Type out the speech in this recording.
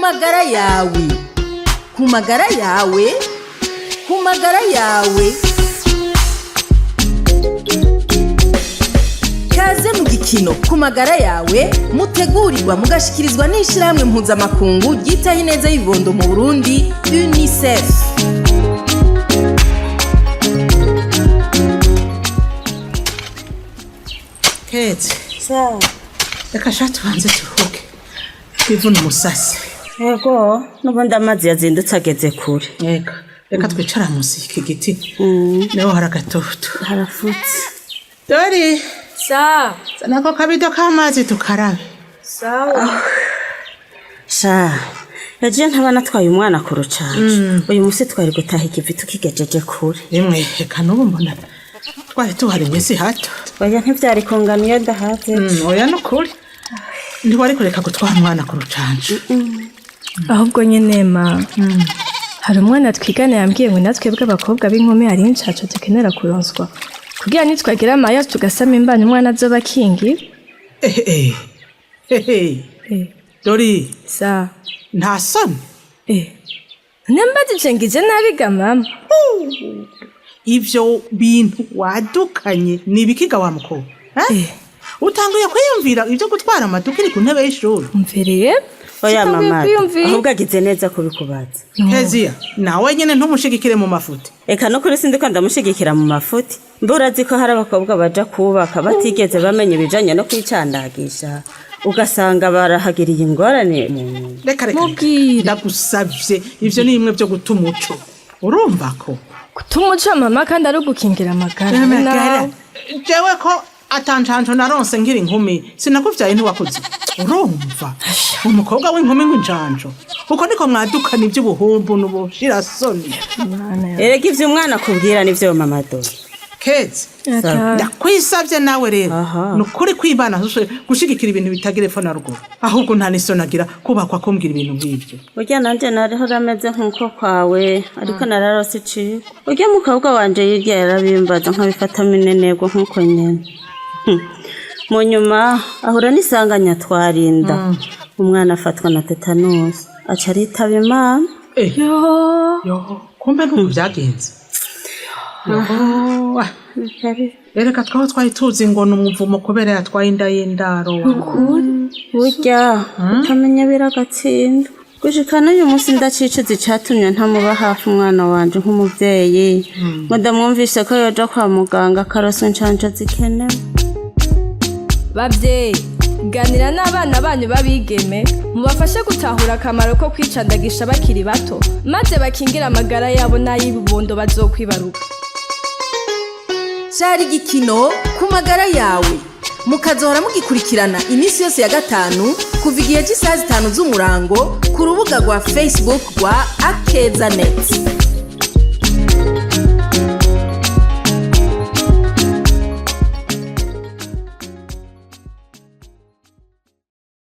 Magara yawe, ku magara yawe, ku magara yawe. Kaze mu gikino Ku magara yawe, mutegurirwa mugashikirizwa n'Ishirahamwe Mpuzamakungu ryitaho ineza y'ibibondo mu Burundi, UNICEF. Keze. Sawa. Reka sha tubanze turuhuke, twivune umusase. Yego, n'ubundi amazi yazindutse ageze kure. Yego, reka twicara munsi y'iki giti, niho hari agatutu. Harafutse. Dori. Sa. Zana ako kabido k'amazi tukarabe. Sawa. Sha, yagiye ntaba natwaye umwana ku rucanco. Uyu munsi twari gutaha ikivi tukigejeje kure. Rimwe reka n'ubu mbona twari tuhari iminsi hato. Oya, ntivyari kungana iyo ndahaze. Oya, nukuri ntiwari kureka gutwara umwana ku rucanco. Ahubwo nyene ma, hari umwana twigana yambwiye ngo natwe bw'abakobwa b'inkumi hari incaco dukenera kuronswa kugira nitwagira amayaje tugasama imbana umwana azoba akingiwe. Ehe ehe! Dori. Sa. Nta soni? Nembajije ngije nabiga mama. Ivyo bintu wadukanye ni ibikiga wa mukobwa, eh? Utanguye kwiyumvira ibyo gutwara amaduka iri ku ntebe y'ishuri? Umvereye. Oya. Sitanguye Mama. kwiyumvira. Ahubwo agize neza kubikubaza. Keziya, nawe nyene ntumushigikire mu mafuti. Eka nukuri sindiko ndamushigikira mu mafuti. Mbe urazi ko hari abakobwa baja kubaka batigeze bamenya ibijanye no kwicandagisha, ugasanga barahagiriye ingorane mu nyuma. Reka reka reka. Mubwire. Ndagusavye, ivyo ni bimwe byo guta umuco, urumva ko Guta umuco mama, kandi ari ugukingira amagara? Amagara. Nawe. Jewe ko atancanco naronse nkiri inkumi, sinakuvyaye ntiwakuze. Urumva umukobwa w'inkumi ngo incanco, uko niko mwadukana ivy'ubuhumbu n'ubushirasoni. Mana ya Erega ivyo umwana akubwira nivyo, mama Dori. Kezi. Ata. Ndakwisavye nawe rero. Aha. Ni ukuri kwibana gushigikira ibintu bitagira epfo na ruguru. Ahubwo nta n'isoni agira kubakwa kumbwira ibintu nk'ivyo. Burya nanje nariho rameze nk'uko kwawe, ariko nararose icikwa. Urya mukobwa wanje yirya yarabimbaza nkabifata minenegwa nk'uko nyene. Mu nyuma ahura n'isanganya, twarinda umwana afatwa na tetanusi, aca aritaba Imana. Eh, Yo. yo, kumbe nuko vyagenze. Yo, ah, ereka twaho twari tuzi ngo ni umuvumo kubera yatwaye inda y'indaro. Burya utamenya biragatsindwa. Gushika n'uyu munsi ndacicuza icatumye ntamuba hafi umwana wanje nk'umuvyeyi, ngo ndamwumvise ko yoja kwa muganga akaroswa incanco zikenewe. Bavyeyi, ganira n'abana banyu b'abigeme, mubafashe gutahura akamaro ko kwicandagisha bakiri bato, maze bakingire amagara yabo n'ay'ibibondo bazokwibaruka. Cari igikino Ku magara yawe, mukazohora mugikurikirana iminsi yose ya gatanu kuva igihe cy'isaha 5 z'umurango ku rubuga rwa Facebook rwa Akeza Net.